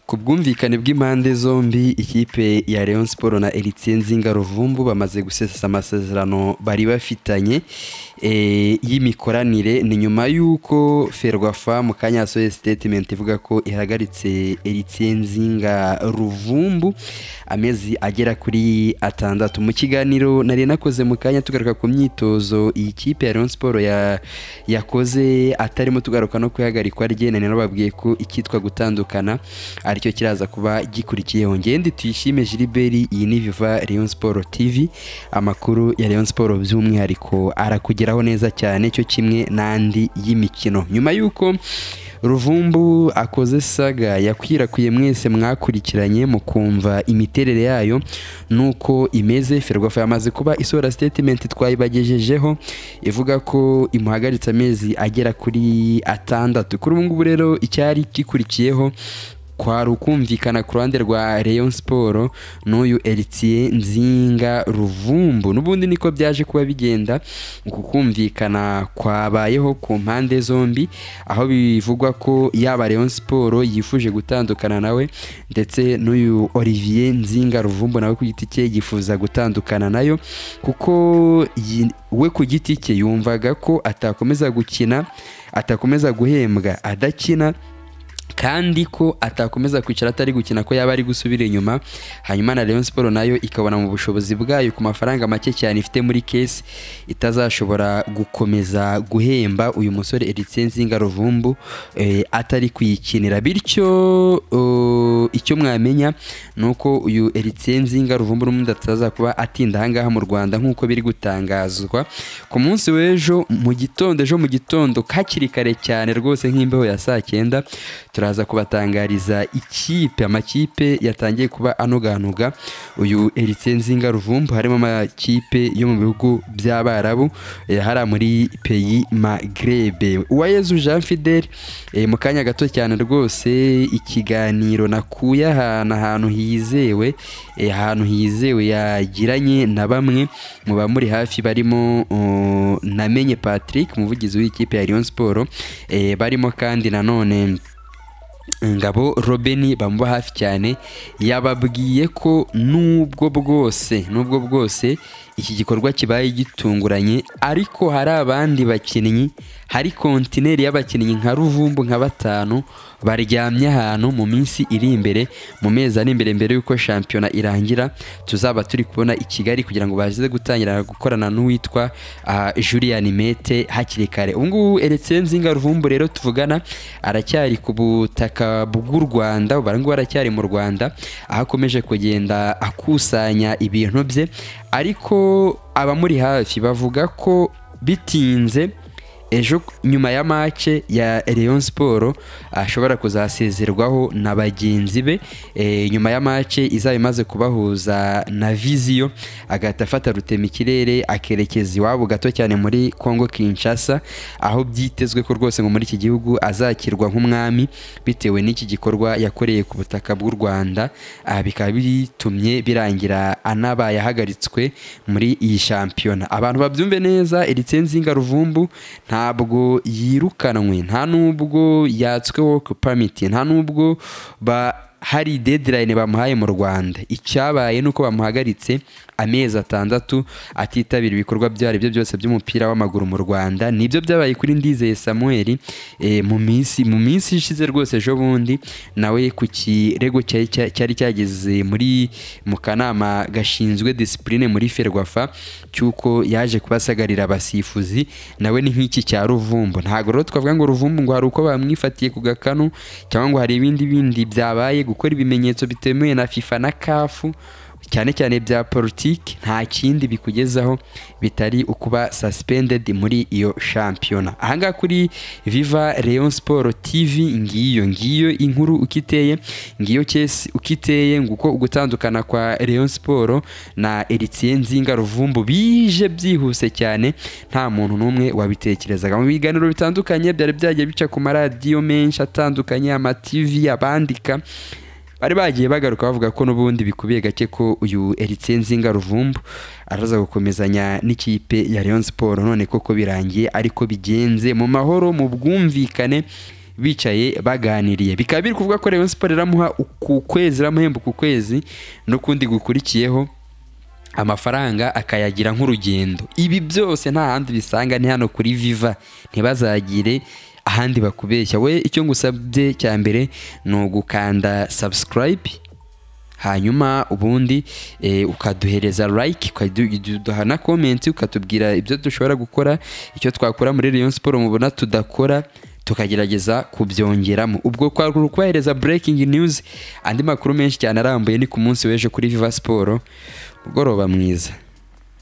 Ku bwumvikane bw'impande zombi, ikipe ya Rayon Sports na Héritier Nzinga Luvumbu bamaze gusesa amasezerano bari bafitanye y'imikoranire. Ni nyuma y'uko Ferwafa mu kanya yasohoye statement ivuga ko ihagaritse Héritier Nzinga Luvumbu amezi agera kuri 6. Mu kiganiro nari nakoze mu kanya tugaruka ku myitozo iyi kipe ya Rayon Sports yakoze atarimo tugaruka no kwihagarikwa rye, nari nababwiye ko icyitwa gutandukana aricyo kiraza kuba gikurikiyeho. Ngende Tuyishime Gilbert, iyi ni Viva Rayon Sports TV, amakuru ya Rayon Sports by'umwihariko arakugeraho neza cyane, cyo kimwe n'andi y'imikino. Nyuma y'uko Luvumbu akoze saga yakwirakwiye mwese mwakurikiranye mukumva imiterere yayo nuko imeze, Ferwafa yamaze kuba isohora statement twayibagejejeho ivuga ko imuhagaritse amezi agera kuri 6. Kuri ubu ngubu rero icyari gikurikiyeho kwari ukumvikana ku ruhande rwa Rayon Sports n'uyu Héritier Nzinga Luvumbu. N'ubundi niko byaje kuba bigenda, uku kumvikana kwabayeho ku mpande zombi, aho bivugwa ko yaba Rayon Sports yifuje gutandukana nawe, ndetse n'uyu Olivier Nzinga Luvumbu nawe ku giti cye yifuza gutandukana nayo, kuko we ku giti cye yumvaga ko atakomeza gukina, atakomeza guhembwa adakina, kandi ko atakomeza kwicara atari gukina, ko yaba ari gusubira inyuma. Hanyuma na Rayon Sports nayo ikabona mu bushobozi bwayo ku mafaranga make cyane ifite muri case itazashobora gukomeza guhemba uyu musore Héritier Nzinga Luvumbu atari kuyikinira. Bityo icyo mwamenya nuko uyu Héritier Nzinga Luvumbu n'ubundi ataza kuba atinda ahangaha mu Rwanda nk'uko biri gutangazwa. Ku munsi w'ejo mu gitondo, ejo mu gitondo hakiri kare cyane rwose nk'imbeho ya saa 9, turaza kubatangariza ikipe, amakipe yatangiye kuba anoganuga uyu Héritier Nzinga Luvumbu, harimo amakipe yo mu bihugu by'Abarabu, hara muri pays Maghreb. Uwayezu Jean Fidel, mu kanya gato cyane rwose ikiganiro nakuye ahantu hizewe, ahantu hizewe yagiranye na bamwe mu bamuri hafi, barimo Namenye Patrick umuvugizi w'ikipe ya Rayon Sports, barimo kandi nanone Ngabo Robeni bamuba hafi cyane, yababwiye ko nubwo bwose iki gikorwa kibaye gitunguranye, ariko hari abandi bakinnyi, hari kontineri y'abakinnyi nka Luvumbu nka 5 baryamye ahantu mu minsi iri imbere, mu mezi ari imbere mbere yuko shampiyona irangira, tuzaba turi kubona i Kigali kugira ngo baze gutangira gukorana n'uwitwa Julian Mete hakiri kare. Ubu ngubu Héritier Nzinga Luvumbu rero tuvugana aracyari ku butaka bw'u Rwanda, ubu aracyari mu Rwanda, aho akomeje kugenda akusanya ibintu bye, ariko abamuri hafi bavuga ko bitinze ejo nyuma ya match ya Rayon Sports ashobora kuzasezerwaho na bagenzi be, nyuma ya match izaba imaze kubahuza na Vision, agahita afata rutemikirere akerekeza iwabo gato cyane muri Congo Kinshasa, aho byitezwe ko rwose ngo muri iki gihugu azakirwa nk'umwami bitewe n'iki gikorwa yakoreye ku butaka bw'u Rwanda. Bikaba bitumye birangira anabaye ahagaritswe muri iyi shampiyona. Abantu babyumve neza, Héritier Nzinga Luvumbu ntabwo yirukanwe, nta nubwo yatswe work permit, nta nubwo hari deadline bamuhaye mu Rwanda. Icyabaye nuko bamuhagaritse amezi 6 atitabira ibikorwa byari byo byose by'umupira w'amaguru mu Rwanda. Nibyo byabaye kuri Ndizeye Samuel mu minsi ishize rwose, ejo bundi nawe ku kirego cyari cyageze muri mu kanama gashinzwe discipline muri Ferwafa cyuko yaje kubasagarira abasifuzi, nawe ni nk'iki cya Luvumbu. Ntago rero twavuga ngo Luvumbu ngo hari uko bamwifatiye ku gakanu cyangwa ngo hari ibindi bindi byabaye, gukora ibimenyetso bitemewe na FIFA na CAF cyane cyane bya politiki, nta kindi bikugezaho bitari ukuba suspended muri iyo shampiyona. Ahangaha kuri Viva Rayon Sports TV, ngiyo inkuru ukiteye, ngiyo case ukiteye, nguko ugutandukana kwa Rayon Sports na Héritier Nzinga Luvumbu bije byihuse cyane, nta muntu n'umwe wabitekerezaga. Mu biganiro bitandukanye byari byagiye bica ku maradiyo menshi atandukanye, ama TV, abandika bari bagiye bagaruka bavuga ko n'ubundi bikubiye gake ko uyu Héritier Nzinga Luvumbu araza gukomezanya n'ikipe ya Rayon Sports. None koko birangiye ariko bigenze mu mahoro, mu bwumvikane, Bicaye baganiriye, bikaba biri kuvuga ko Rayon Sport iramuha ku kwezi, iramuhemba ku kwezi n'ukundi gukurikiyeho, amafaranga akayagira nk'urugendo. Ibi byose nta handi bisanga, ni hano kuri Viva. Ntibazagire ahandi bakubeshya. We icyo ngusabye cya mbere ni ugukanda subscribe, hanyuma ubundi ukaduhereza like, ukaduha na comment, ukatubwira ibyo dushobora gukora, icyo twakora muri Rayon Sport mubona tudakora, tukagerageza kubyongeramo. Ubwo kwari kubahereza breaking news. Andi makuru menshi cyane arambuye ni ku munsi w'ejo kuri Viva Sport. Mugoroba mwiza.